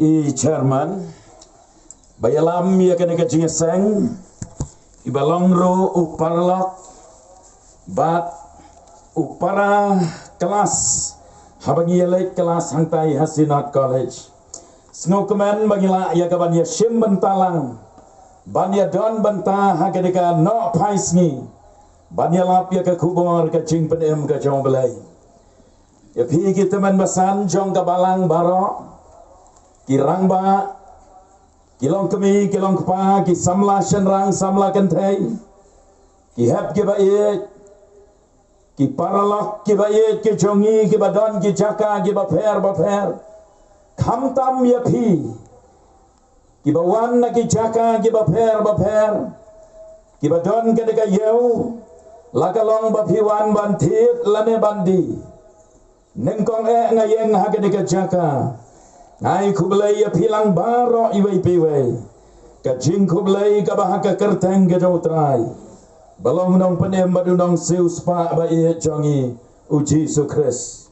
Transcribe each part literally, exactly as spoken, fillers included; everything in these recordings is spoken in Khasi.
I chairman ba ïalam ïa kane ka jingïaseng, i ba long ruh u paralok bad u para klas haba ngi ïaleit klas hangtai ha Synod College. Sngewkmen ba ngi lah ïa ka ban ïashim bynta lang, ban ïadon bynta ha kane ka nohphai sngi, ban ïalap ïa ka khubor ka jingpynim ka jong U Blei. Ïa phi ki tymmen basan jong ka balang baroh, ki rangbah, ki longkmie, ki longkpa, ki samla shynrang, samla kynthei, ki hep ki ba ïeit, ki paralok ki ba ïeit ki jong ngi, ki ba don ki jaka ki ba pher ba pher. Khamtam ïa phi ki ba wan na ki jaka ki ba pher ba pher, ki ba don kane ka ïew, la ka long ba phi wan ban thied lane ban die. Nyngkong eh nga ïeng ha kane ka jaka, nga ai khublei ïa phi lang baroh iwei pa iwei. Ka jingkhublei kaba ha ka kyrteng ka jong U Trai, ba long u nongpynim bad u nongsiewspah ba ïeit jong ngi, U Jisu Khrist.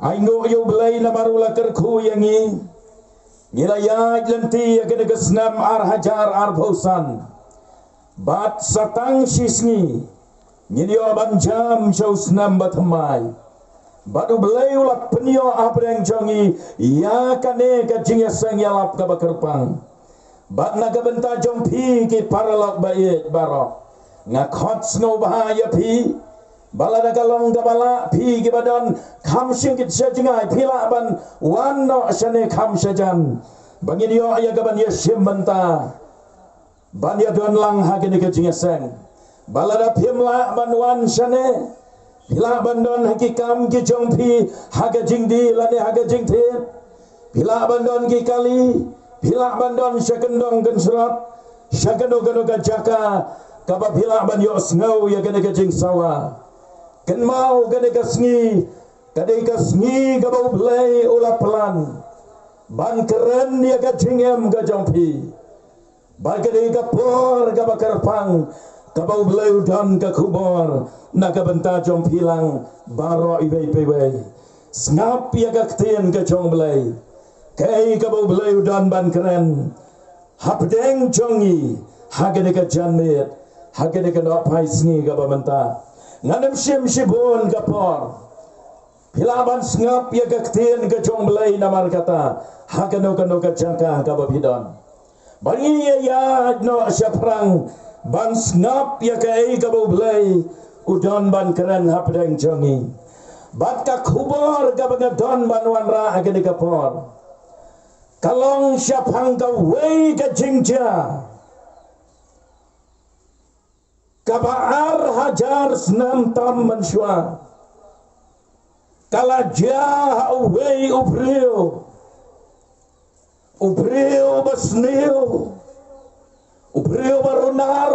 Ai nguh ïa U Blei namar u la kyrkhu ïa ngi. Ngi la ïaid lynti ïa kane ka snem ar hajar arphew san. Bad sa tang shi sngi ngin ïoh ban jam sha u snem ba thymmai. Bad U Blei u la pynïoh hapdeng jong ngi ïa kane ka jingïaseng ïalap kaba kyrpang. Bad na ka bynta jong phi ki paralok ba ïeit baroh, nga khot sngewbha ïa phi ba lada ka long kaba lah, phi ki ba don kham shynrang sha jngai, phi lah ban wan noh shane kham shajan, ba ngin ïoh ïa ka ban ïashim bynta ban ïadon lang ha kane ka jingïaseng. Ba lada phim lah ban wan shane, phi lah ban don ha ki kam ki jong phi, ha ka jingdie lane ha ka jingthied. Phi lah ban don ki kali, phi lah ban don sha kyndong kynshrot, sha kano kano ka jaka kaba phi lah ban ïohsngew ïa kane ka jingsawa. Kynmaw kane ka sngi ka dei ka sngi kaba U Blei u la plan ban kren ïa ka jingim ka jong phi. Ba ka dei ka por kaba kyrpang kaba U Blei u don ka khubor na ka bynta jong phi lang baroh iwei pa iwei. Sngap ïa ka ktien ka jong U Blei, kaei kaba U Blei u don ban kren hapdeng jong ngi ha kane ka janmiet, ha kane ka nohphai sngi kaba mynta. Ngam shim shibun ka por. Phi lah ban sngap ïa ka ktien ka jong U Blei namar kata ha kano kano ka jaka kaba phi don. Ba ngi ïa ïaid noh shaphrang ban sngap ïa kaei kaba U Blei u don ban kren hapdeng jong ngi. Bad ka khubor kaba nga don ban wanrah ha kane ka por ka long shaphang kawei ka jingjia kaba ar hajar snem tam mynshuwa ka la jia ha uwei u briew, u briew ba sniew, u briew ba runar,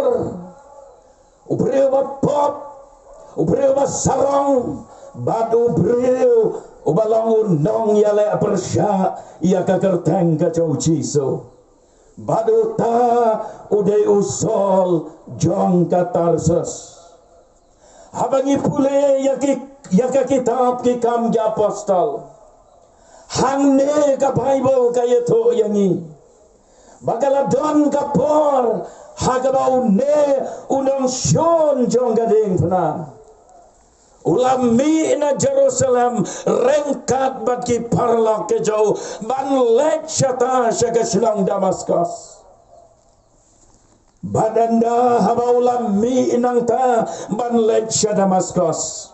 u briew ba pop, u briew ba sarong, bad u briew uba long u nongïaleh pyrshah ïa ka kyrteng ka jong U Jisu. Bad uta u dei u Saul jong ka Tarsus. Haba ngi pule ïa ki, ïa ka kitab Ki Kam ki Apostol, hangne ka Baibl ka ïathuh ïa ngi ba ka la don ka por ha kaba une u nongshun jong ka diengphna u la mih na Jerusalem ryngkat bad ki paralok ka jong u ban leit shata sha ka shnong Damaskos. Bad ynda haba u la mih nangta ban leit sha Damaskos,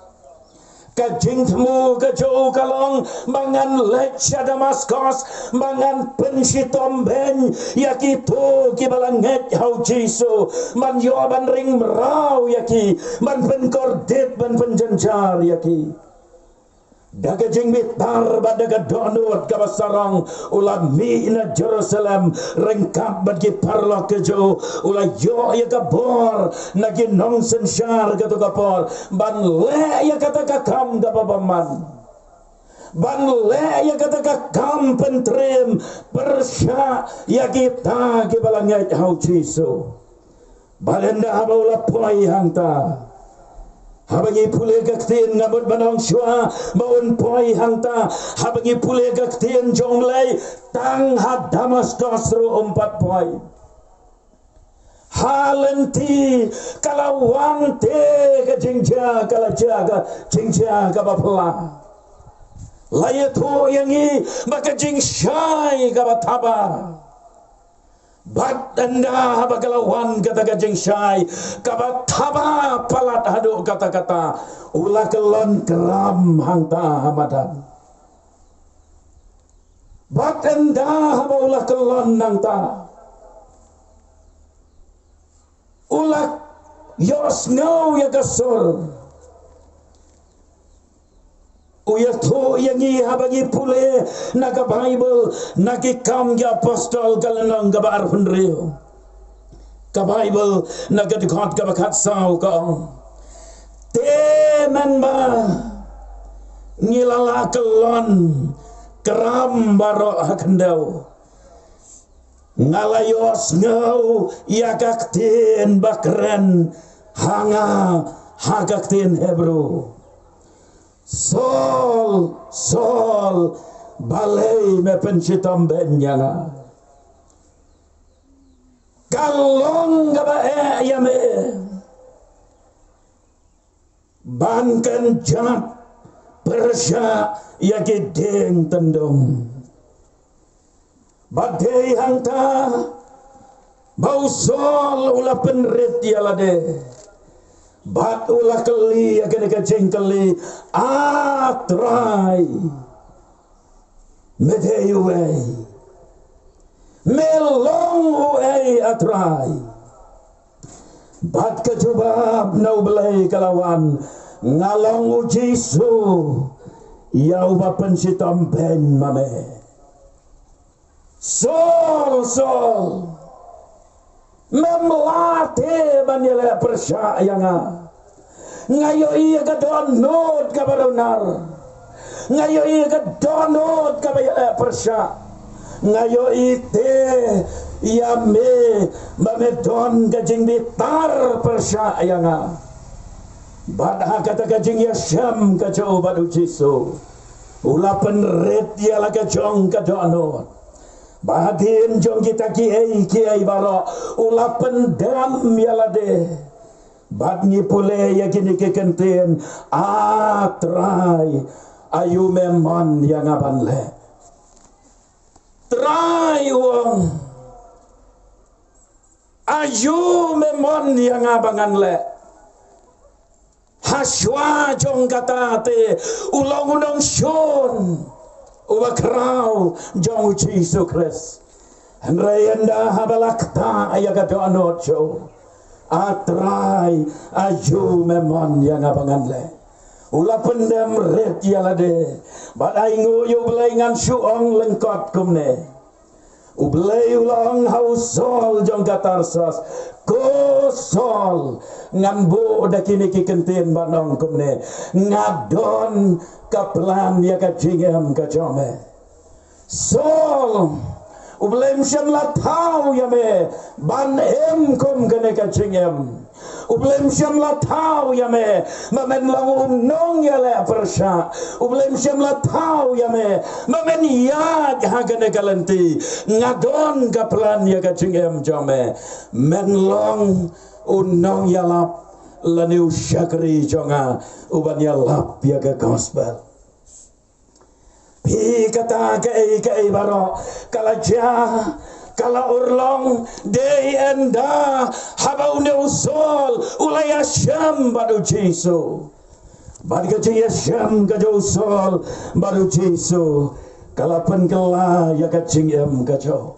ka jingthmu ka jong u ka long ba ngan leit sha Damaskos, ba ngan pynshitom beiñ ïa kito kiba la ngeit ha U Jisu, ban ïoh ban ring mraw ïa ki, ban pynkordit, ban pynjynjar ïa ki. Da ka jingbitar bad da ka dohnud kaba sarong u la mih na Jerusalem ryngkat bad ki paralok ka jong u, u la ïoh ïa ka bor na ki nongsynshar kato ka por ban leh ïa kata ka kam kaba bymman, ban leh ïa kata ka kam pyntriem pyrshah ïa kita kiba la ngeit ha U Jisu. Bad ynda haba u la poi hangta, Haba ngi pule ka ktien, nga mut ban ong shuwa ba un poi hangta. Haba ngi pule ka ktien jong U Blei, tang ha Damaskus ruh um pat poi. Ha lynti ka la wan te ka jingjia, ka la jia ka jingjia kaba phylla. La ïathuh ïa ngi ba ka jingshai kaba thaba. Bad ynda haba ka la wan kata ka jingshai kaba thaba palat haduh katta katta, u la kyllon kram hangta ha madan. Bad ynda haba u la kyllon nangta, u la ïohsngew ïa ka sur. U ïathuh ïa ngi haba ngi pule na ka Baibl, na Ki Kam ki Apostol ka lynnong kaba arphew hynriew. Ka Baibl na ka dkhot kaba khatsaw ka ong, te mynba ngi la lah kyllon kram baroh ha khyndew, nga la ïohsngew ïa ka ktien ba kren ha nga ha ka ktien Hebru, Saul, Saul, balei me pynshitom beiñ ïa nga? Ka long kaba eh ïa me ban kynjat pyrshah ïa ki dieng tyndong. Bad dei hangta ba u Saul u la pynrit ïa lade bad u la kylli ïa kane ka jingkylli, A Trai, me dei uei? Me long uei, A Trai? Bad ka jubab na U Blei ka la wan, nga long U Jisu, ïa uba pynshitom beiñ ma me. Saul, Saul, mem lah te ban ïaleh pyrshah ïa nga? Nga ïohi ïa ka dohnud kaba runar. Nga ïohi ïa ka dohnud kaba ïaleh pyrshah. Nga ïohi te ïa me ba me don ka jingbitar pyrshah ïa nga. Bad ha kata ka jingïashem ka jong u bad U Jisu, u la pynrit ïa la ka jong ka dohnud. Bad hadien jong kita kiei kiei baroh, u la pyndem ïa lade. Bad ngi pule ïa kine ki kyntien, A Trai, aïu me mon ïa nga ban leh? Trai u ong, aïu me mon ïa nga ba ngan leh? Ha shuwa jong kata te u long u nongshun uba khraw jong U Jisu Khrist. Hynrei ynda haba la ktah ïa ka dohnud jong u, A Trai, aïu me mon ïa nga ba ngan leh? U la pyndem rit ïa lade bad ainguh ïa U Blei, ngan shu ong lyngkot kumne. U Blei u la ong ha u Saul jong ka Tarsus, ko Saul, ngan buh da kine ki kyntien ban ong kumne, nga don ka plan ïa ka jingim ka jong me. Saul, U Blei um shym la thaw ïa me ban im kum kane ka jingim. U Blei um shym la thaw ïa me ba men long u nongïaleh pyrshah. U Blei um shym la thaw ïa me ba men ïaid ha kane ka lynti. Nga don ka plan ïa ka jingim jong me. Men long u nongïalap lane u shakri jong nga uban ïalap ïa ka gospel. Phi, kata kaei kaei baroh ka la jia, ka la urlong, dei ynda haba une u Saul u la ïashem bad U Jisu. Bad ka jingïashem ka jong u Saul bad U Jisu ka la pynkylla ïa ka jingim ka jong u.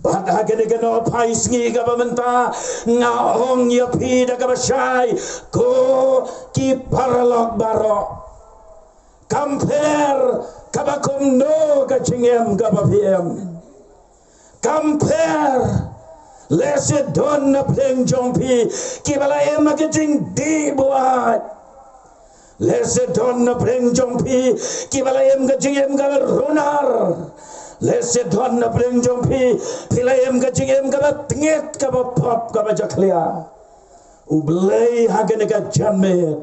Bad ha kane ka nongphai sngi kaba mynta, nga ong ïa phi da kaba shai, ko ki paralok baroh, kam pher kaba kumno ka jingim kaba phi im. Kam pher lehse don na pdeng jong phi kiba la im ha ka jingdih buaid. Lehse don na pdeng jong phi kiba la im ka jingim kaba runar. Lehse don na pdeng jong phi, phi la im ka jingim kaba tngit, kaba pop, kaba jakhlia. U Blei ha kane ka janmiet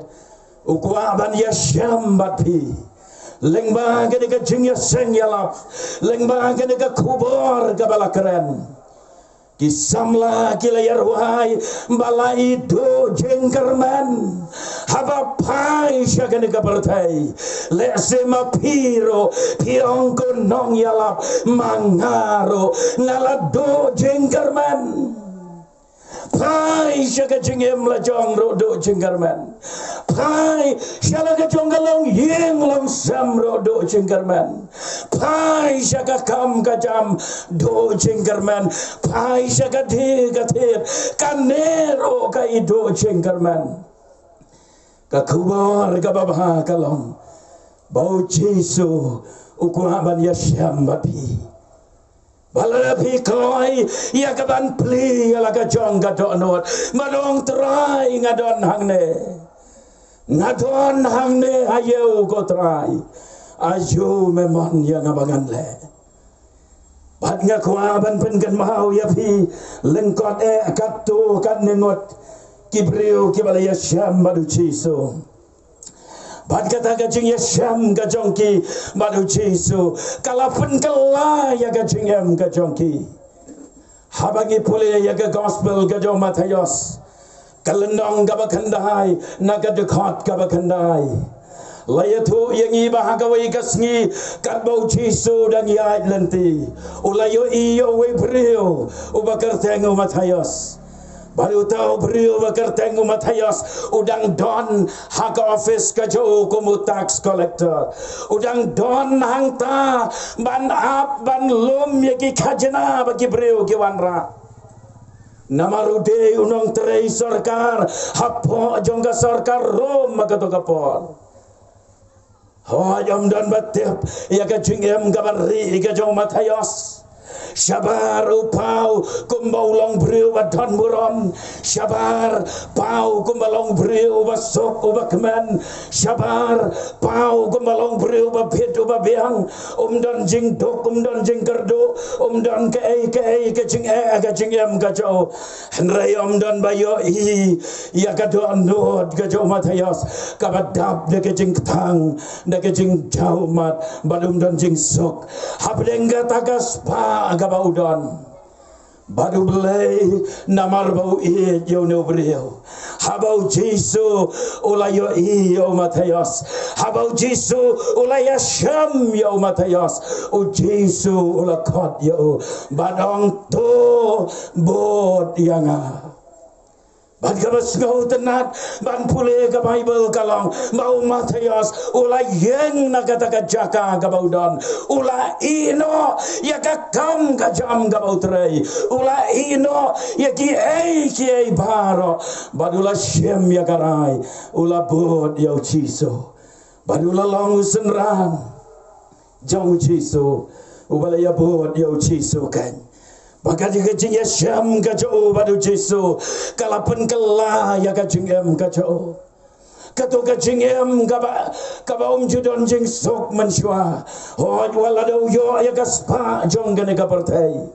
u kwah ban ïashem bad phi. Lyngba kane ka jingïaseng ïalap, lyngba kane ka khubor kaba la kren, ki samla ki la ïarwai ba la ïoh duh jingkyrmen. Haba phai sha kane ka pyrthei, lehse ma phi ruh phi ong, ko nongïalap, ma nga ruh nga la duh jingkyrmen. Phai sha ka jingim la jong ruh duh jingkyrmen. Phai sha la ka jong ka longïing longsem ruh duh jingkyrmen. Phai sha ka kam ka jam duh jingkyrmen. Phai sha ka dih ka thied, kane ruh ka i duh jingkyrmen. Ka khubor kaba bha ka long ba U Jisu u kwah ban ïashem bad phi. Ba lada phi kloi ïa ka ban plie ïa la ka jong ka dohnud, ma dong Trai, nga don hangne. Nga don hangne, ha ïew ko Trai. Aïu me mon ïa nga ba ngan leh. Bad nga kwah ban pynkynmaw ïa phi, lyngkot eh katto katne ngut ki briew kiba la ïashem bad U Jisu. Bad kata ka jingïashem ka jong ki bad U Jisu ka la pynkylla ïa ka jingim ka jong ki. Haba ngi pule ïa ka gospel ka jong u Mathaios, ka lynnong kaba khyndai, na ka dkhot kaba khyndai, la ïathuh ïa ngi ba ha kawei ka sngi, katba U Jisu u dang ïaid lynti, u la ïohi ïa uwei u briew uba kyrteng u Mathaios. Bad uta u briew uba kyrteng u Mathaios u dang don ha ka office ka jong u kum u tax collector. U dang don hangta ban ap ban lum ïa ki khajna ba ki briew ki wanrah. Namar u dei u nongtrei sorkar hapoh jong ka sorkar Rom ha kato ka por. Hooid, ym don ba tip ïa ka jingim kaba rieh ka jong u Mathaios. Shabar u paw kumba u long briew ba don burom. Shabar paw kumba long briew uba suk uba kmen. Shabar paw kumba long briew uba bit uba biang. Um don jingduk, um don jingkyrduh, um don kaei kaei ka jingeh ka jingim ka jong u. Hynrei ym don ba ïohi ïa ka dohnud ka jong u Mathaios kaba dap da ka jingkthang, da ka jingjaw ummat, bad um don jingsuk hapdeng kata ka spah kaba u don. Bad U Blei, namar ba u ïeit ïa une u briew, haba U Jisu u la ïohi ïa u Mathaios, haba U Jisu u la ïashem ïa u Mathaios, U Jisu u la khot ïa u bad ong, to bud ïa nga. Bad kaba sngewtynnat ban pule ka Baibl ka long ba u Mathaios u la ïeng na kata ka jaka kaba u don. U la ïehnoh ïa ka kam ka jam kaba u trei. U la ïehnoh ïa kiei kiei baroh. Bad u la shim ïa ka rai. U la bud ïa U Jisu. Bad u la long u synran jong U Jisu, uba la ïabud ïa U Jisu keiñ. Bad ka jingïashem ka jong u bad U Jisu ka la pynkylla ïa ka jingim ka jong u. Kato ka jingim kaba, kaba um ju don jingsuk mynshuwa. Hooid, wat la da u ïoh ïa ka spah jong kane ka pyrthei.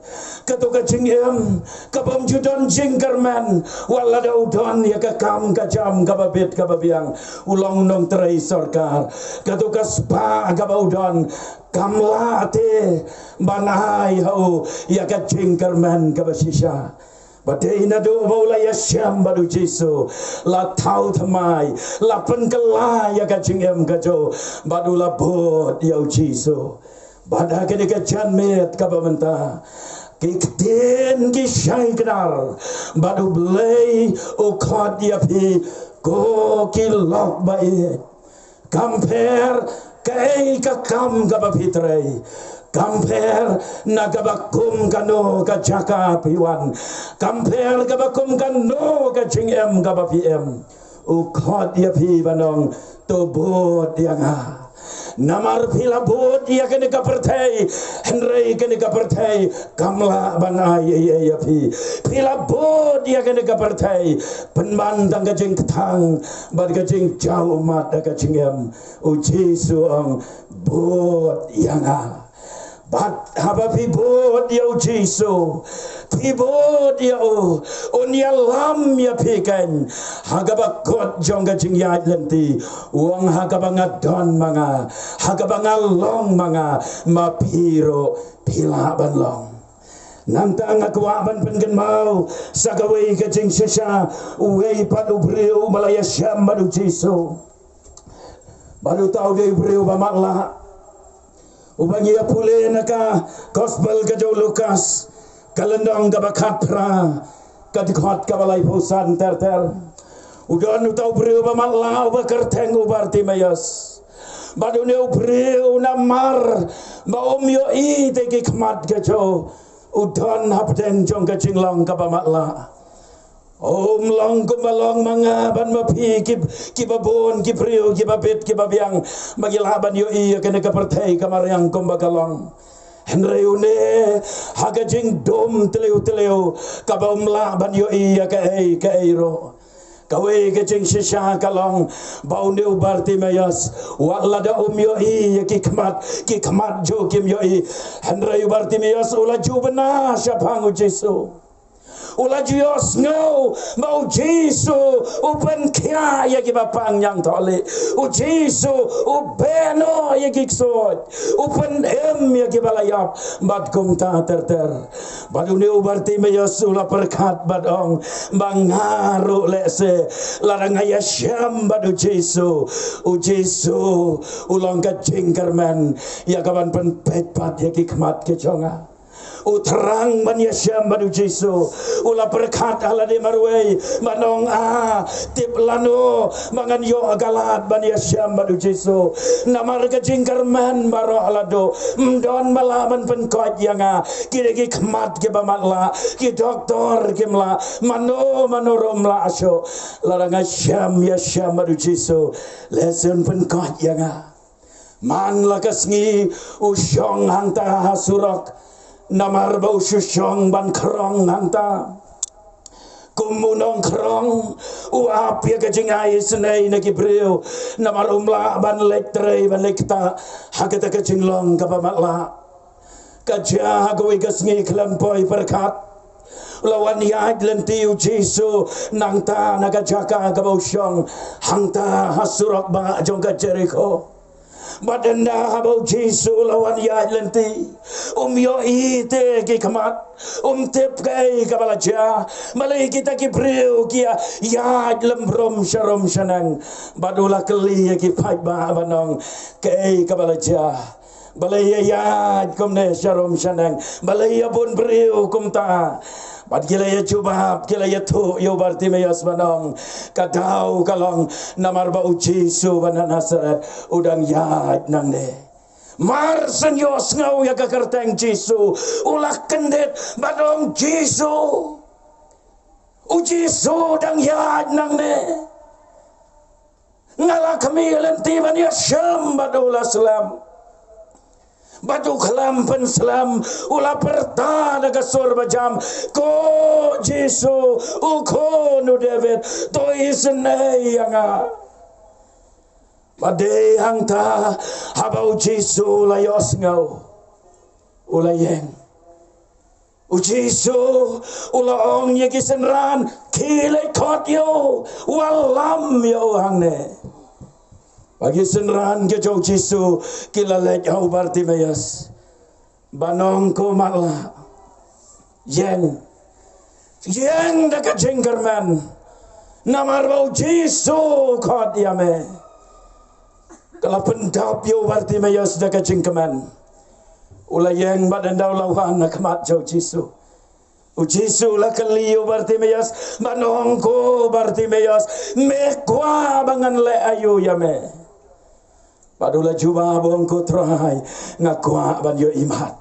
Kato ka jingim kaba um ju don jingkyrmen, wat la da u don ïa ka kam ka jam kaba bit kaba biang. U long nongtrei sorkar. Kato ka spah kaba u don kam lah te ban ai ha u ïa ka jingkyrmen kaba shisha. Ba dei naduh ba u la ïashem bad U Jisu, la thaw thymmai, la pynkylla ïa ka jingim ka jong u, bad u la bud ïa U Jisu. Bad ha kane ka janmiet kaba mynta, ki ktien ki shai kdar, bad U Blei u khot ïa phi, ko ki lok ba ïeit. Kam pher kaei ka kam kaba phi trei. Kam pher na kaba kum kano ka jaka phi wan. Kam pher kaba kum kano ka jingim kaba phi im. U khot ïa phi ban ong, to bud ïa nga. Namar phi la bud ïa kane ka pyrthei, hynrei kane ka pyrthei kam lah ban ai ei ei ïa phi. Phi la bud ïa kane ka pyrthei pynban tang ka jingkthang bad ka jingjaw ummat da ka jingim. U Jisu ong, bud ïa nga. Bad haba phi bud ïa u Jisu, phi bud ïa u, un ïalam ïa phi keiñ ha kaba kut jong ka jingïaid lynti. U ong, ha kaba nga don ma nga, ha kaba nga long ma nga, ma phi ruh phi lah ban long. Nangta nga kwah ban pynkynmaw sa kawei ka jingshisha, uwei pat u briew ba la ïashem bad u Jisu. Bad uta u dei u briew ba matlah. Uba ngi ïa pule na ka Gospel ka jong u Lukas, ka lynnong kaba khatphra, ka dkhot kaba laiphew san ter ter. U don uta u briew ba matlah, uba kyrteng u Bartimaeus. Bad une u briew, namar ba um ïohi te ki khmat ka jong u, u don hapdeng jong ka jinglong kaba matlah. Um long kumba long ma nga bad ma phi, ki, kiba bun ki briew, kiba bit kiba biang, ba ki lah ban ïohi ïa kane ka pyrthei ka mariang kumba ka long. Hynrei une, ha ka jingdum tliw tliw, kaba um lah ban ïohi ïa kaei kaei ruh. Kawei ka jingshisha ka long ba une u Bartimaeus, wat lada um ïohi ïa ki khmat, ki khmat jong u kim ïohi, hynrei u Bartimaeus u la ju bna shaphang u Jisu. U la ju ïohsngew ba u Jisu u pynkhiah ïa kiba pang ñiangthohlieh. U Jisu u beh noh ïa ki ksuid. U pynim ïa kiba la ïap bad kumta ter ter. Bad une u Bartimaeus u la pyrkhat bad ong, ba nga ruh lehse lada nga ïashem bad u Jisu, u Jisu u long ka jingkyrmen ïa kaban pynpeit pat ïa ki khmat ki jong nga. U thrang ban ïashem bad u Jisu. U la pyrkhat ha lade marwei ban ong, ah, tip lano ba ngan ïoh ka lad ban ïashem bad u Jisu. Namar ka jingkyrmen baroh la duh, ym don ba lah ban pynkoit ïa nga. Ki dei ki khmat kiba matlah, ki doktor kim lah, mano mano ruh ym lah shuh. Lada nga shem ïashem bad u Jisu, lehse un pynkoit ïa nga. Man la ka sngi u shong hangta ha surok, namar ba u shu shong ban khrong hangta. Kum u nongkhrong, u ap ïa ka jingai isynei na ki briew, namar um lah ban leit trei ban leit ktah ha kata ka jinglong kaba matlah. Ka jia ha kawei ka sngi khlem poi pyrkhat, u la wan ïaid lynti u Jisu nangta na ka jaka kaba u shong, hangta ha surok bah jong ka Jerikho. Bad ynda haba u Jisu u la wan ïaid lynti, um ïohi te ki khmat, um tip kaei kaba la jia. Balei kita ki briew ki ïaid lem brum sharum shaneng? Bad u la kylli ïa ki paidbah ban ong, kaei kaba la jia? Balei ïa ïaid kumne sharum shaneng? Balei ïa bun briew kumta? Bad ki la ïa jubab, ki la ïathuh ïa u Bartimaeus ban ong, ka daw ka long namar ba u Jisu ba na Nasaret u dang ïaid nangne. Mar shen ïohsngew ïa ka kyrteng Jisu, u la kyndit bad ong, Jisu, u Jisu dang ïaid nangne. Nga la khmih lynti ban ïashem bad u, la slem. Bad u khlem pynslem, u la pyrta da ka sur bajam, ko Jisu, u khun u David, to isynei ïa nga. Bad dei hangta haba u Jisu u la ïohsngew, u la ïeng. U Jisu u la ong ïa ki synran, khie leit khot ïa u, wallam ïa u hangne. Bad ki synran ki jong u Jisu ki la leit ha u Bartimaeus ban ong, ko matlah, ïeng. Ïeng da ka jingkyrmen, namar ba u Jisu u khot ïa me. Ka la pyndap ïa u Bartimaeus da ka jingkmen. U la ïeng bad ynda u la wan ha khmat jong u Jisu, u Jisu u la kylli ïa u Bartimaeus ban ong, ko Bartimaeus, me kwah ba ngan leh aïu ïa me? Bad u la jubab, ong, ko Trai, nga kwah ban ïoh imat.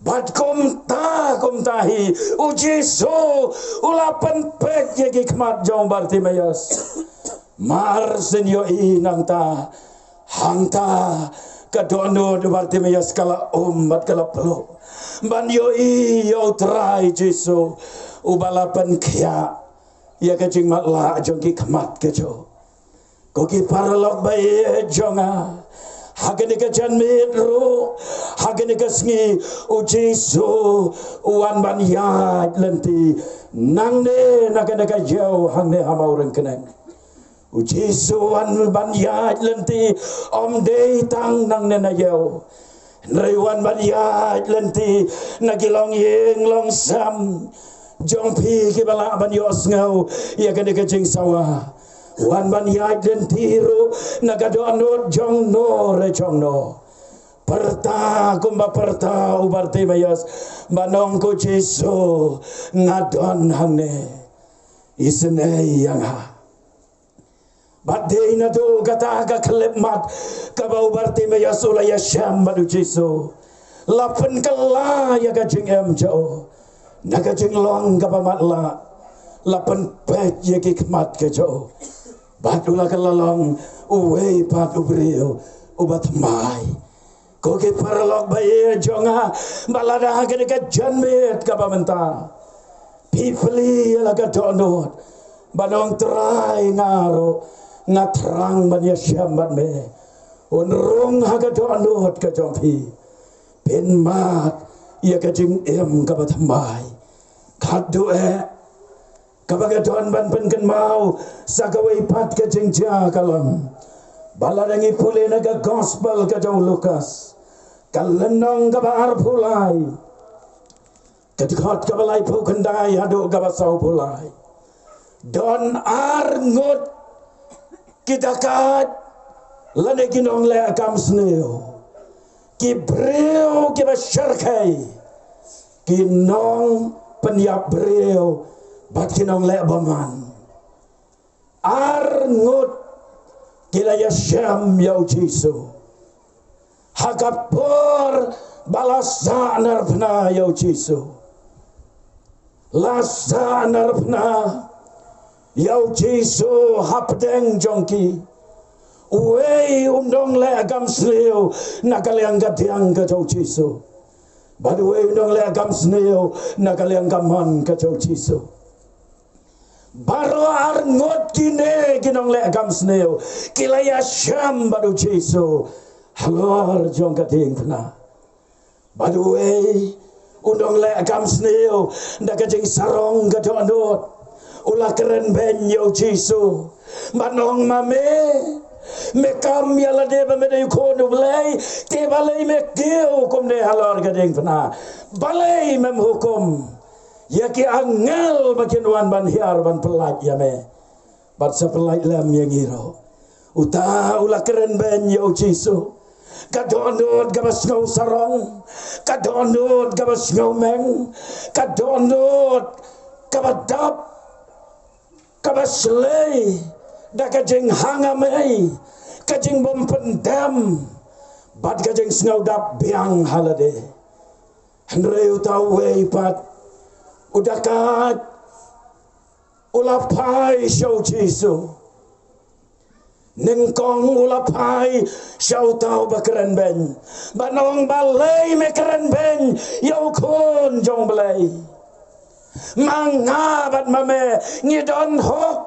Bad kumta kumta hi u Jisu u la pynpeit ïa ki khmat jong u Bartimaeus. Mar shen ïohi nangta, hangta ka dohnud u Bartimaeus ka la um bad ka la pluh ban ïohi ïa u Trai Jisu uba la pynkhiah ïa ka jingmatlah jong ki khmat ka jong u. Ko ki paralok ba ïeit jong nga, Ha kane ka janmiet ruh, ha kane ka sngi, u Jisu u wan ban ïaid lynti nangne na kane ka ïew hangne ha Mawryngkneng. U Jisu u wan ban ïaid lynti, ym dei tang nangne na ïew, hynrei u wan ban ïaid lynti na ki longïing longsem jong phi kiba lah ban ïohsngew ïa kane ka jingsawa. U wan ban ïaid lynti ruh na ka dohnud jong no re jong no. Pyrta kumba pyrta u Bartimaeus, ban ong ko Jisu, nga don hangne, isynei ïa nga. Bad dei naduh kata ka khyllipmat kaba u Bartimaeus u la ïashem bad u Jisu, la pynkylla ïa ka jingim jong u. Na ka jinglong kaba matlah, la pynpeit ïa ki khmat ka jong u. Bad u la kylla long uwei pat u briew uba thymmai. Ko ki paralok ba ïeit jong nga, ba lada ha kane ka janmiet kaba mynta phi plie ïa la ka dohnud, ban ong Trai, nga ruh nga thrang ban ïashem bad me. Un rung ha ka dohnud ka jong phi, pynmad ïa ka jingim kaba thymmai. Khatduh eh, kaba nga don ban pynkynmaw sa kawei pat ka jingjia ka long, ba lada ngi pule na ka gospel ka jong u Lukas, ka lynnong kaba arphew lai, ka dkhot kaba laiphew khyndai haduh kaba sawphew lai, don ar ngut ki dakaid lane ki nongleh kam sniew, ki briew kiba shyrkhei, ki nongpynïap briew bad ki nongleh bymman. Ar ngut ki la ïashem ïa u Jisu ha ka por ba la sah narphna ïa u Jisu. La sah narphna ïa u Jisu hapdeng jong ki. Uwei u nongleh kam sniew na ka liang ka diang ka jong u Jisu, bad uwei u nongleh kam sniew na ka liang ka mon ka jong u Jisu. Baroh ar ngut kine ki nongleh kam sniew ki la ïashem bad u Jisu halor jong ka diengphna. Bad uwei u nongleh kam sniew, da ka jingsarong ka dohnud, u la kren beiñ ïa u Jisu, ban ong, ma me, me kam ïa lade ba me dei u Khun u Blei, te balei me kiew kumne halor ka diengphna? Balei mem hukum ïa ki angel ba kin wan ban hiar ban pyllait ïa me bad sa pyllait lem ïa ngi ruh? Uta u la kren beiñ ïa u Jisu. Ka dohnud kaba sngewsarong, ka dohnud kaba sngewmeng, ka dohnud kaba dap, kaba shlei da ka jinghangamei, ka jingbym pyndem bad ka jingsngewdap biang ha lade. Hynrei uta uwei pat u dakaid u la phai sha u Jisu. Nyngkong u la phai sha uta uba kren beiñ, ban ong, balei me kren beiñ ïa u Khun jong u Blei? Ma nga bad ma me ngi don hok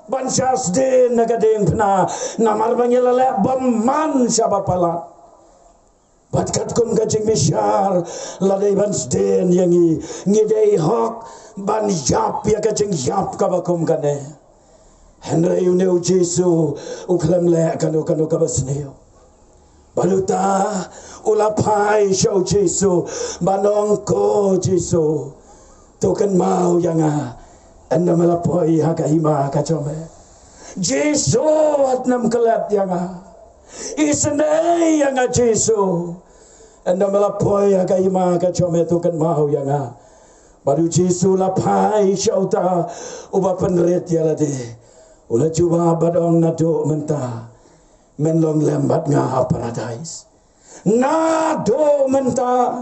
ban shah sdien na ka diengphna, namar ba ngi la leh bymman sha ba palat. Bad katkum ka jingbishar, la dei ban sdien ïa ngi, ngi dei hok ban ïap ïa ka jingïap kaba kum kane. Hynrei une u Jisu u khlem leh kano kano kaba sniew. Bad uta u la phai sha u Jisu, ban ong, ko Jisu, to kynmaw ïa nga ynda me la poi ha ka hima ka jong me. Jisu, wat nym klet ïa nga. Isynei ïa nga Jisu, ynda me la poi ha ka hima ka jong me, to kynmaw ïa nga. Bad u Jisu u la phai sha uta uba pynrit ïa lade, u la jubab bad ong, naduh mynta men long lem bad nga ha Paradais. Naduh mynta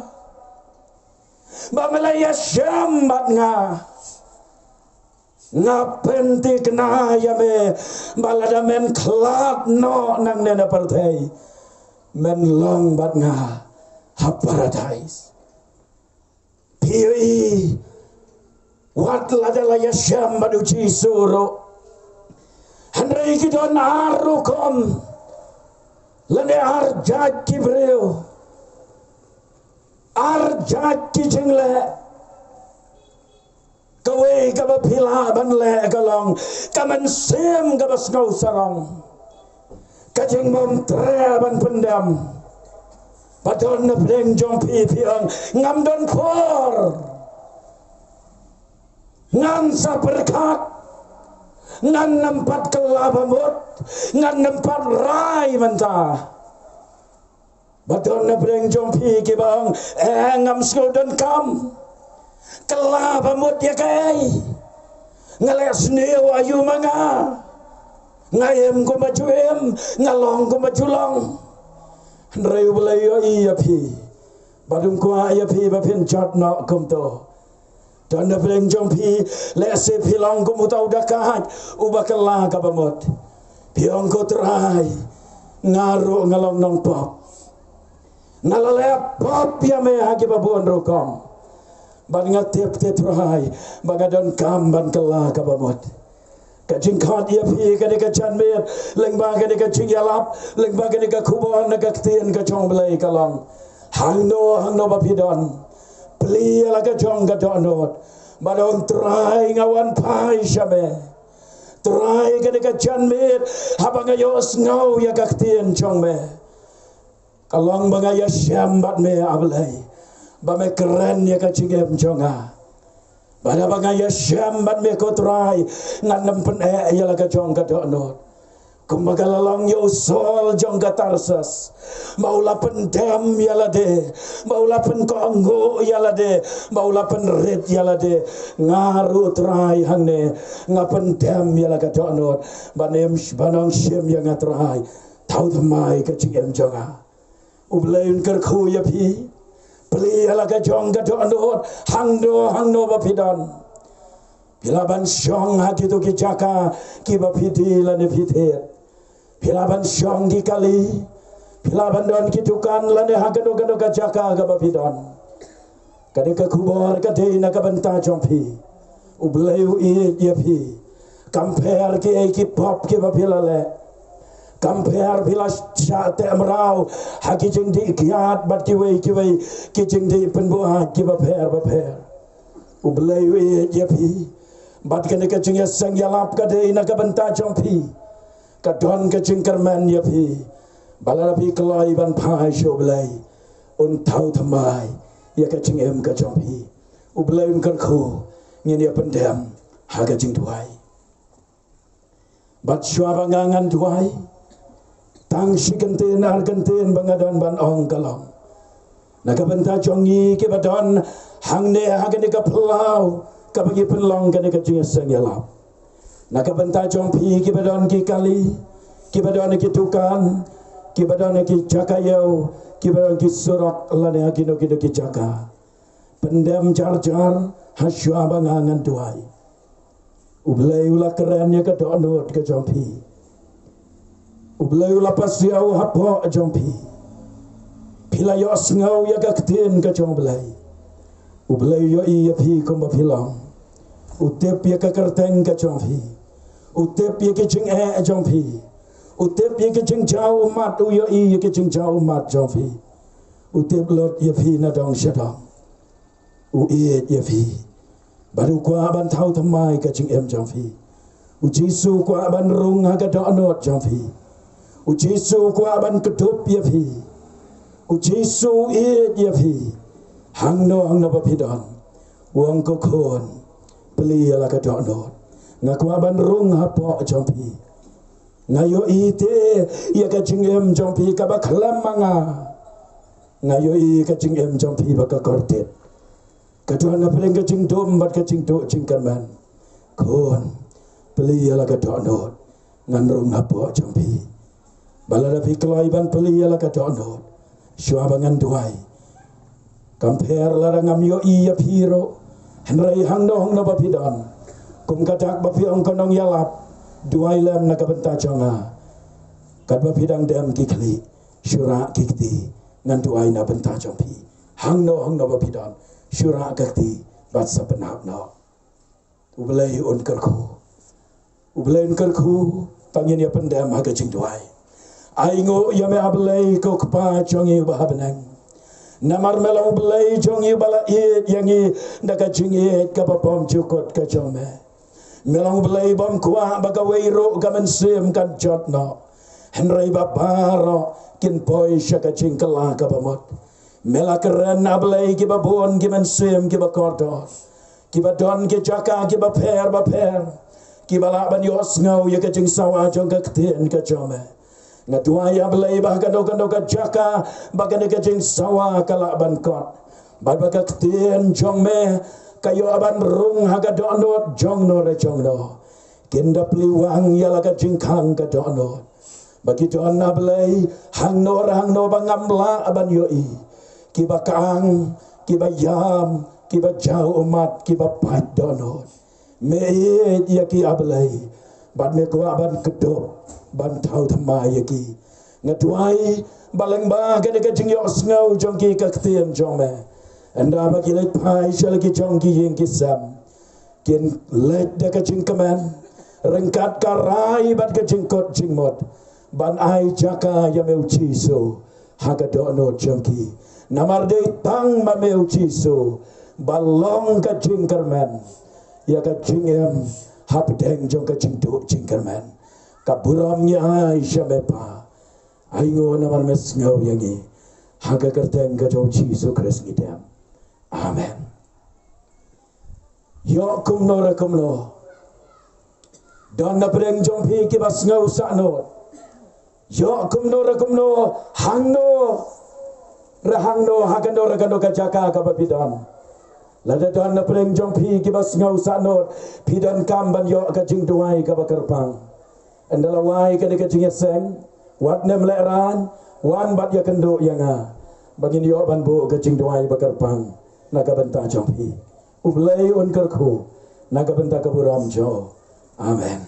ba me la ïashem bad nga, nga pynthikna ïa me ba lada men khlad noh nangne na pyrthei, men long bad nga ha Paradais. Phi ïohi, wat lada la ïashem bad u Jisu ruh, hynrei ki don ar rukom. Lane ar jait ki briew, ar jait ki jingleh. Kawei kaba phi lah ban leh ka long ka mynsiem kaba sngewsarong, ka jingbymtreh ban pyndem. Ba don na pdeng jong phi, phi ong, ngam don por, ngan sa pyrkhat, ngan nym pat kylla ba mut, ngan nym pat rai mynta. Ba don na pdeng jong phi kiba ong, eh, ngam sngew donkam. Kylla ba mut ïa kaei? Nga leh sniew aïu ma nga? Nga im kumba ju im, nga long kumba ju long. Hynrei U Blei u ïohi ïa phi. Bad um kwah ïa phi ba phin jot noh kumto. Don na pdeng jong phi, lehse phi long kum uta u dakait uba kylla kaba mut. Phi ong, ko Trai, nga ruh nga long nongpop. Nga la leh pop ïa me ha kiba bun rukom. Bad nga tip te Trai ba nga donkam ban kylla kaba mut. Ka jingkhot ïa phi, kane ka janmiet, lyngba kane ka jingïalap, lyngba kane ka khubor na ka ktien ka jong U Blei ka long, hangno hangno ba phi don, plie ïa la ka jong ka dohnud. Bad ong, Trai, nga wan phai sha me. Trai, kane ka janmiet, haba nga ïohsngew ïa ka ktien jong me, ka long ba nga ïashem bad me, A Blei, ba me kren ïa ka jingim jong nga. Bad haba nga ïashem bad me, ko Trai, ngan nym pyneh ïa la ka jong ka dohnud. Kumba ka la long ïa u Saul jong ka Tarsus, ba u la pyndem ïa lade, ba u la pynkohnguh ïa lade, ba u la pynrit ïa lade. Nga ruh Trai hangne, nga pyndem ïa la ka dohnud. Ban ym, ban ym shim ïa nga Trai. Thaw thymmai ka jingim jong nga. U Blei un kyrkhu ïa phi. Plie ïa la ka jong ka dohnud, hangno hangno ba phi don. Phi lah ban shong ha kito ki jaka kiba phi die lane phi thied. Phi lah ban shong ki kali. Phi lah ban don ki dukan lane ha kano kano ka jaka kaba phi don. Kane ka khubor ka dei na ka bynta jong phi. U Blei u ïeit ïa phi. Kam pher kiei ki pop kiba phi la leh. Kam pher phi la shah teh mraw ha ki jingdih kiad bad kiwei kiwei ki jingdih pynbuaid kiba pher bapher. U Blei u ïeit ïa phi. Bad kane ka jingïaseng ïalap ka dei na ka bynta jong phi. Ka don ka jingkyrmen ïa phi. Ba lada phi kloi ban phai sha U Blei, un thaw thymmai ïa ka jingim ka jong phi. U Blei un kyrkhu. Ngin ïa pyndem ha ka jingduwai. Bad shuwa ba nga ngan duwai, tang shi kyntien ar kyntien ba nga don ban ong ka long na ka bynta jong ngi kiba don hangne ha kane ka phyllaw kaba ngi pynlong kane ka jingïaseng ïalap. Na ka bynta jong phi kiba don ki kali, kiba don ki dukan, kiba don ki jaka ïew, kiba don ki surok lane ha kino kino ki jaka. Pyndem jar jar ha shuwa ba nga ngan duwai. U Blei u la kren ïa ka dohnud ka jong phi. U Blei u la pasiaw hapoh jong phi. Phi la ïohsngew ïa ka ktien ka jong U Blei. U Blei u ïohi ïa phi kumba phi long. U tip ïa ka kyrteng ka jong phi. U tip ïa ki jingeh jong phi. U tip ïa ki jingjaw ummat, u ïohi ïa ki jingjaw ummat jong phi. U tip lut ïa phi na dong sha dong. U ïeit ïa phi. Bad u kwah ban thaw thymmai ka jingim jong phi. U Jisu u kwah ban rung ha ka dohnud jong phi. U Jisu u kwah ban kdup ïa phi. U Jisu u ïeit ïa phi. Hangno hangno ba phi don, u ong, ko khun, plie ïa la ka dohnud. Nga kwah ban rung hapoh jong phi. Nga ïohi te ïa ka jingim jong phi kaba khlem ma nga. Nga ïohi ka jingim jong phi ba ka kordit. Ka don na pdeng ka jingdum bad ka jingduh jingkyrmen. Khun, plie ïa la ka dohnud. Ngan rung hapoh jong phi. Ba lada phi kloi ban plie ïa la ka dohnud, shuwa ba ngan duwai, kam pher lada ngam ïohi ïa phi ruh, hynrei hangno hangno ba phi don, kum ka dak ba phi ong, ko nongïalap, duwai lem na ka bynta jong nga. Katba phi dang dem ki khlieh, shu rah ki kti, ngan duwai na bynta jong phi. Hangno hangno ba phi don, shu rah ka kti bad sa pynhap noh. U Blei un kyrkhu. U Blei un kyrkhu. Tang ngin ïa pyndem ha ka jingduwai. Ai nguh ïa me, A Blei, ko Kpa jong ngi uba ha bneng. Namar me long U Blei jong ngi uba la ïeit ïa ngi da ka jingïeit kaba bymjukut ka jong me. Me long U Blei bym kwah ba kawei ruh ka mynsiem kan jot noh, hynrei ba baroh kin poi sha ka jingkylla kaba mut. Me la kren, A Blei, kiba bun ki mynsiem kiba kordor, kiba don ki jaka kiba pher bapher, kiba lah ban ïohsngew ïa ka jingsawa jong ka ktien ka jong me. Nga duwai, A Blei, ba ha kano kano ka jaka ba kane ka jingsawa ka lah ban kot, bad ba ka ktien jong me ka ïoh ban rung ha ka dohnud jongno re jongno. Kin da plie wang ïa la ka jingkhang ka dohnud, ba ki don, A Blei, hangno re hangno ba ngam lah ban ïohi, kiba kang, kiba ïam, kiba jaw ummat, kiba pait dohnud. Me ïeit ïa ki, A Blei, bad me kwah ban kdup, ban thaw thymmai ïa ki. Nga duwai ba lyngba kane ka jingïohsngew jong ki ka ktien jong me, ynda ba ki leit phai sha la ki jong ki ïing ki sem, kin leit da ka jingkmen, ryngkat ka rai bad ka jingkut jingmut, ban ai jaka ïa me, U Jisu, ha ka dohnud jong ki. Namar dei tang ma me, U Jisu, ba long ka jingkyrmen ïa ka jingim hapdeng jong ka jingduh jingkyrmen. Ka burom ngi ai sha me, Pa. Ai nguh namar me sngew ïa ngi. Ha ka kyrteng ka jong U Jisu Khrist ngi dem. Amen. Ïoh kumno re kumno, don na pdeng jong phi kiba sngew sahnut. Ïoh kumno re kumno, hangno re hangno, ha kano re kano ka jaka kaba phi don, lada don na pdeng jong phi kiba sngew sahnut, phi donkam ban ïoh ka jingduwai kaba kyrpang. Ynda la wai kane ka jingïaseng, wat nym lehraiñ, wan bad ïakynduh ïa nga, ba ngin ïoh ban buh ka jingduwai ba kyrpang na ka bynta jong phi. U Blei un kyrkhu na ka bynta ka burom jong u. Amen.